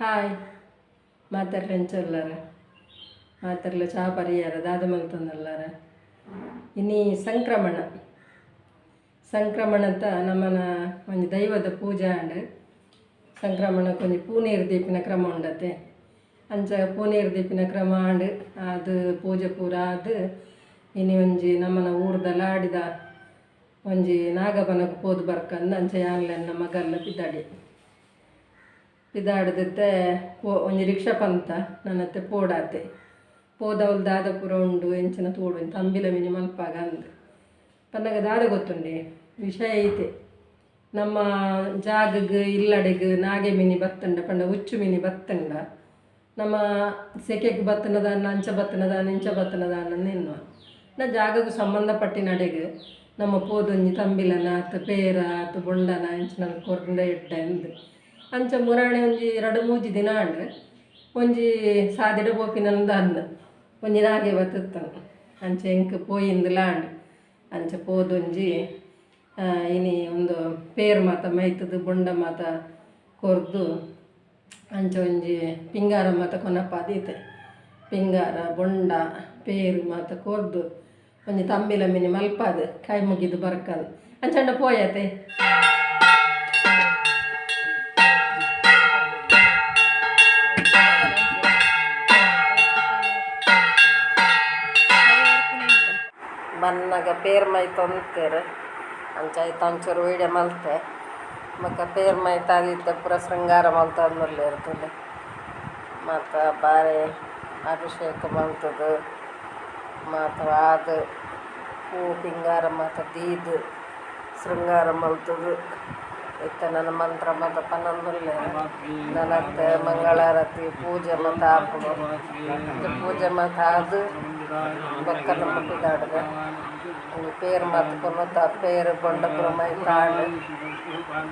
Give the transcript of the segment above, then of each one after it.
Hi ಮಾತೆರ್ಲ ಎಂಚ ಉಲ್ಲರ್ ಮಾತೆರ್ಲ ಚಾ ಪರಿಯಾರ ದಾದ ಮಲ್ತೊಂದುಲ್ಲಾರ. ಇನಿ ಸಂಕ್ರಮಣ ಸಂಕ್ರಮಣತ ನಮನ ಒಂಜಿ ದೈವದ ಪೂಜೆ ಆಂಡ್. ಸಂಕ್ರಮಣಕ್ಕೆ ಒಂಜಿ ಪೂನೀರು ದೀಪಿನ ಕ್ರಮ ಉಂಡತೆ. ಅಂಚ ಪೂನೀರು ದೀಪಿನ ಕ್ರಮ ಆಂಡ್. ಅದು ಪೂಜೆ ಪೂರ ಆದ್ ಇನಿ ಒಂಜಿ ನಮನ ಊರ್ದ ಲಾಡಿದ ಒಂಜಿ ನಾಗಬನಕ್ ಪೋದು ಬರ್ಕಂದ್ ಅಂಚ ಯಾನ್ಲ ಎನ್ನ ಮಗಲ್ಲ ಪಿದಾಡಿ ಪಿದಾಡ್ದಿತ್ತೆ ಒಂಜಿ ರಿಕ್ಷಾ ಪಂತ ನನ್ನತ್ತೆ ಪೋಡಾತೆ ಪೋದವ್ಲು ದಾದ ಪೂರ ಉಂಡು ಎಂಚಿನ ತೋಡು ತಂಬಿಲ ಮಿನಿ ಮಲ್ಪಾಗ ಅಂದ್ ಪನ್ನಗ ದಾದ ಗೊತ್ತುಂಡೆ ವಿಷಯ ಐತೆ. ನಮ್ಮ ಜಾಗಗ್ ಇಲ್ಲಡೆಗ್ ನಾಗೆ ಮಿನಿ ಬತ್ತಂಡ ಪಂಡ ಉಚ್ಚು ಮಿನಿ ಬತ್ತಂಡ ನಮ್ಮ ಸೆಕೆಗ್ ಬತ್ತನದಾನ ಅಂಚ ಬತ್ತನದಾನ ಇಂಚ ಬತ್ತನದಾನ ಎನ್ನುವ ನ ಜಾಗಗ್ ಸಂಬಂಧಪಟ್ಟಿನಡೆಗ್ ನಮ್ಮ ಪೋದೊಂಜಿ ತಂಬಿಲನ ಅತ್ ಪೇರ ಅತ್ ಬೊಂಡನ ಇಂಚಿನ ಕೊರ್ಂಡ ಎಡ್ಡೆ ಅಂದ್. ಅಂಚ ಮುರಾಣಿ ಒಂಜಿ ರಡ್ಡ್ ಮೂಜಿ ದಿನ ಆಂಡ್ ಒಂಜಿ ಸಾದಿಡ ಪೋಪಿನಂದ ಅಂದ್ ಒಂಜಿ ನಾಗೆ ಬತ್ತಿತ್ತನು ಅಂಚ ಎಂಕ್ ಪೋಯಿಂದ್ಲ ಆಂಡ್. ಅಂಚ ಪೋದೊಂಜಿ ಇನಿ ಒಂದು ಪೇರ್ ಮಾತ ಮೈತುದು ಬೊಂಡ ಮಾತ ಕೊರ್ದು ಅಂಚ ಒಂಜಿ ಪಿಂಗಾರ ಮಾತ ಕೊನಪಾದೀತೆ. ಪಿಂಗಾರ ಬೊಂಡ ಪೇರ್ ಮಾತ ಕೊರ್ದು ಒಂಜಿ ತಂಬಿಲ ಮಿನಿ ಮಲ್ಪಾದ್ ಕೈ ಮುಗಿದು ಬರ್ಕಂದ್ ಅಂಚಂಡ ಪೋಯತೆ. ಬನ್ನಗ ಪೇರ್ ಮೈತೊಂತೆರ್ ಅಂಚ ಐತ ಒಂಚೂರು ವೀಡಿಯೋ ಮಲ್ತೆ. ಬೊಕ ಪೇರ್ ಮೈತಾದಿತ್ತೆ ಪೂರ ಶೃಂಗಾರ ಮಲ್ತೊಂದುಲ್ಲೆರ್ ತೂಲೆ. ಮಾತ ಬಾರಿ ಅಭಿಷೇಕ ಮಲ್ತುದು ಮಾತ ಆದ್ ಪೂ ಪಿಂಗಾರ ಮಾತ ದೀದ್ ಶೃಂಗಾರ ಮಲ್ತುದು ಇತ್ತೆ ನನ ಮಂತ್ರ ಮಾತ ಪನೊಂದುಲ್ಲೆರ್. ನನತ್ ಮಂಗಳಾರತಿ ಪೂಜೆ ಮಾತ ಆಪುಂಡು. ಪೂಜೆ ಮಾತ ಆದ್ ಬೊಕ್ಕ ನಮ ಪಿದಾಡುಗ ಒಂಜಿ ಪೇರ್ ಮಾತ ಕೊನೊತ ಪೇರ್ ಬೊಂಡ ಪೂರ ಮೈತಾಂಡ್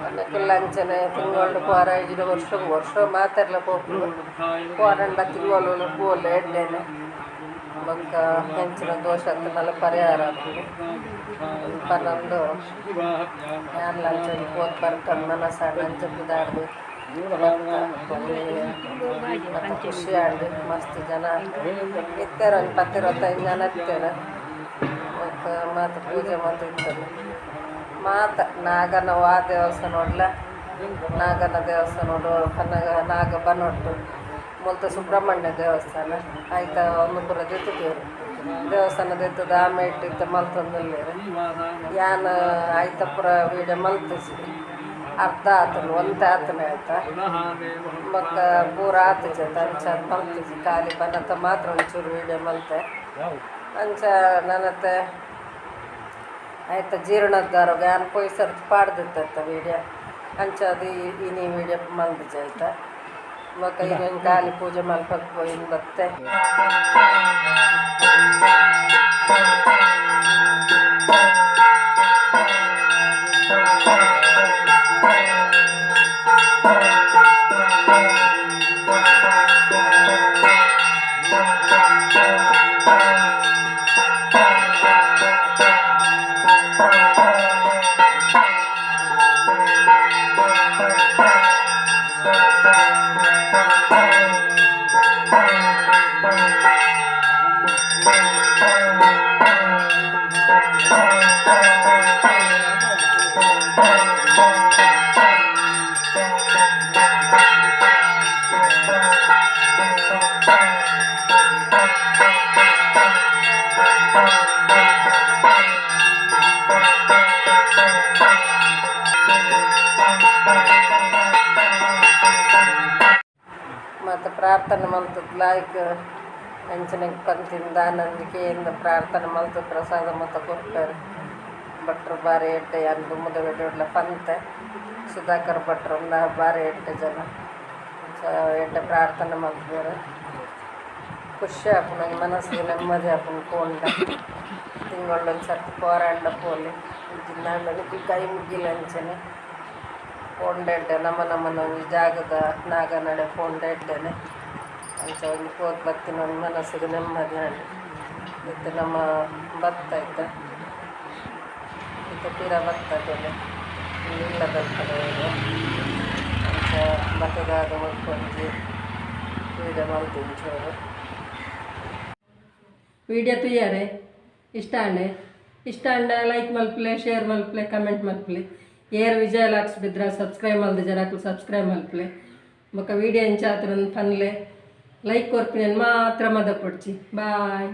ಅನೆಕ್ಲ ಅಂಚನೆ ತಿಂಗೊಲ್ಡು ಪೋರ ಇಜ್ಜಿಡ ವರ್ಷ ವರ್ಷ ಮಾತೆರ್ಲ ಪೋಪುಂಡು ಪೋರಂಡ ತಿಂಗೊಲು ಪೋಲೆ ಎಡ್ಡೆನೆ ಬೊಕ್ಕ ಎಂಚಿನ ದೋಷ ಇತ್ತ್ಂಡಲ ಪರಿಹಾರ ಆಪುಂಡು. ಪನೊಂದು ಯಾನ್ಲ ಅಂಚ ಒಂಜಿ ಪೋದು ಬರ್ಕಂದ್ ಮನಸಾಂಡ್ ಅಂಚ ಪಿದಾಡ್ದ್ ಮಸ್ತ್ ಖುಷಿ ಆಂಡ್. ಮಸ್ತ್ ಜನ ಇತ್ತೆರ್ ಒಂಜಿ ಪತ್ತ್ ಇರ್ವತ್ತೈದು ಜನ ಇತ್ತೆರ್. ಬೊಕ್ಕ ಮಾತ ಪೂಜೆ ಮಾತ ಇತ್ತುಂಡು. ಮಾತ ನಾಗನ ವಾ ದೇವಸ್ಥಾನಡ್ಲ ನಾಗನ ದೇವಸ್ಥಾನಡ್ ಪನ್ನಗ ನಾಗ ಬನೊಟ್ಟು ಮುಲ್ತ ಸುಬ್ರಹ್ಮಣ್ಯ ದೇವಸ್ಥಾನ ಐತ ಉಂದು ಪೂರ ದೆತ್ತುದೆರ್ ದೇವಸ್ಥಾನ ದೆತ್ತುದು ಆಮೇಟ್ ಇತ್ತೆ ಮಲ್ತೊಂದುಲ್ಲೆರ್. ಯಾನ್ ಐತ ಪೂರ ವೀಡಿಯೋ ಮಲ್ತುಜಿ ಅರ್ಧ ಆತುಂಡು ಒಂತೆ ಆತುಂಡು ಐತ ಬೊಕ್ಕ ಪೂರ ಆತುಜಿ ಅತ ಅಂಚ ಮಲ್ತುಜಿ ಖಾಲಿ ಬನತ ಮಾತ್ರ ಒಂಚೂರು ವೀಡಿಯೋ ಮಲ್ತೆ. ಅಂಚ ನನತೆ ಐತ ಜೀರ್ಣೋದ್ಧಾರಗ್ ಯಾನ್ ಪೋಯಿ ಸರ್ತಿ ಪಾಡ್ದಿತ್ತ ವೀಡಿಯೋ ಅಂಚ ಅದು ಇನಿ ವೀಡಿಯೋ ಮಲ್ದಿಜಿ ಐತ. ಬೊಕ್ಕ ಇನಿ ಖಾಲಿ ಪೂಜೆ ಮಲ್ಪಕ್ ಪೋಯಿನ್ ಬತ್ತೆ. ಮಾತ ಪ್ರಾರ್ಥನೆ ಮಲ್ತುದು ಲಾಯ್ಕ್ ಅಂಚನೆ ಪಂತಿನ ದಾನಂದ್ ಕೇಂದ್ ಪ್ರಾರ್ಥನೆ ಮಲ್ತುದು ಪ್ರಸಾದ ಮಾತ ಕೊರ್ಪೆರ್. ಭಟ್ರು ಬಾರಿ ಎಡ್ಡೆ ಯಾನ್ ದುಂಬುದ ವಿಡಿಯೋಡ್ಲ ಪಂತೆ ಸುಧಾಕರ್ ಭಟ್ರು ಉಂದ ಬಾರಿ ಎಡ್ಡೆ ಜನ ಅಂಚ ಎಡ್ಡೆ ಪ್ರಾರ್ಥನೆ ಮಲ್ಪುವೆರ್. ಖುಷಿ ಆಪುಂಡು ಒಂಜಿ ಮನಸ್ಸಿಗ್ ನೆಮ್ಮದಿ ಆಪುಂಡು ಪೋಂಡ ತಿಂಗೊಲ್ಡ್ ಒಂಜಿ ಸರ್ತಿ ಪೋರಾಂಡ ಪೋಲಿ ಇಜ್ಜಿಂಡ ನಿಕುಲು ಕೈ ಮುಗ್ಗಿಲ ಅಂಚನೆ ಪೋಂಡ ಎಡ್ಡೆ ನಮ ನಮನ ಒಂಜಿ ಜಾಗದ ನಾಗನಡೆ ಪೋಂಡ ಎಡ್ಡೆನೆ ಅಂಚ ಒಂಜಿ ಪೋದು ಬತ್ತಿನ ಒಂಜಿ ಮನಸ್ಸಿಗ್ ನೆಮ್ಮದಿ ಆಂಡ್. ಇತ್ತೆ ನಮ ಬತ್ತ ಇತ್ತೆ ಇತ್ತೆ ಪಿರ ಬತ್ತ ತೂಲೆ ಇಲ್ಲದಲ್ಪದ. ಅಂಚ ಬತ್ತದಾದ ಮುಲ್ಪ ಒಂಜಿ ವಿಡಿಯೋ ಮಲ್ತಿನಿ ಚೂರು. ವಿಡಿಯೋ ತೂಯರೆ ಇಷ್ಟ ಆಂಡೆ? ಇಷ್ಟ ಆಂಡ ಲೈಕ್ ಮಲ್ಪಲೆ, ಶೇರ್ ಮಲ್ಪಲೆ, ಕಮೆಂಟ್ ಮಲ್ಪಲೆ. ಏರ್ ವಿಜಯ ವ್ಲಾಗ್ಸ್ ಬಿದ್ರ ಸಬ್ಸ್ಕ್ರೈಬ್ ಮಲ್ದಿಜರ, ಅಕ್ಲು ಸಬ್ಸ್ಕ್ರೈಬ್ ಮಲ್ಪಲೆ. ಬೊಕ ವಿಡಿಯೋ ಎಂಚ ಆತುಂಡು ಪನ್ಲೆ. ಲೈಕ್ ಕೊರ್ಪಿನ ಮಾತ್ರ ಮದಪೊಡ್ಚಿ. ಬಾಯ್.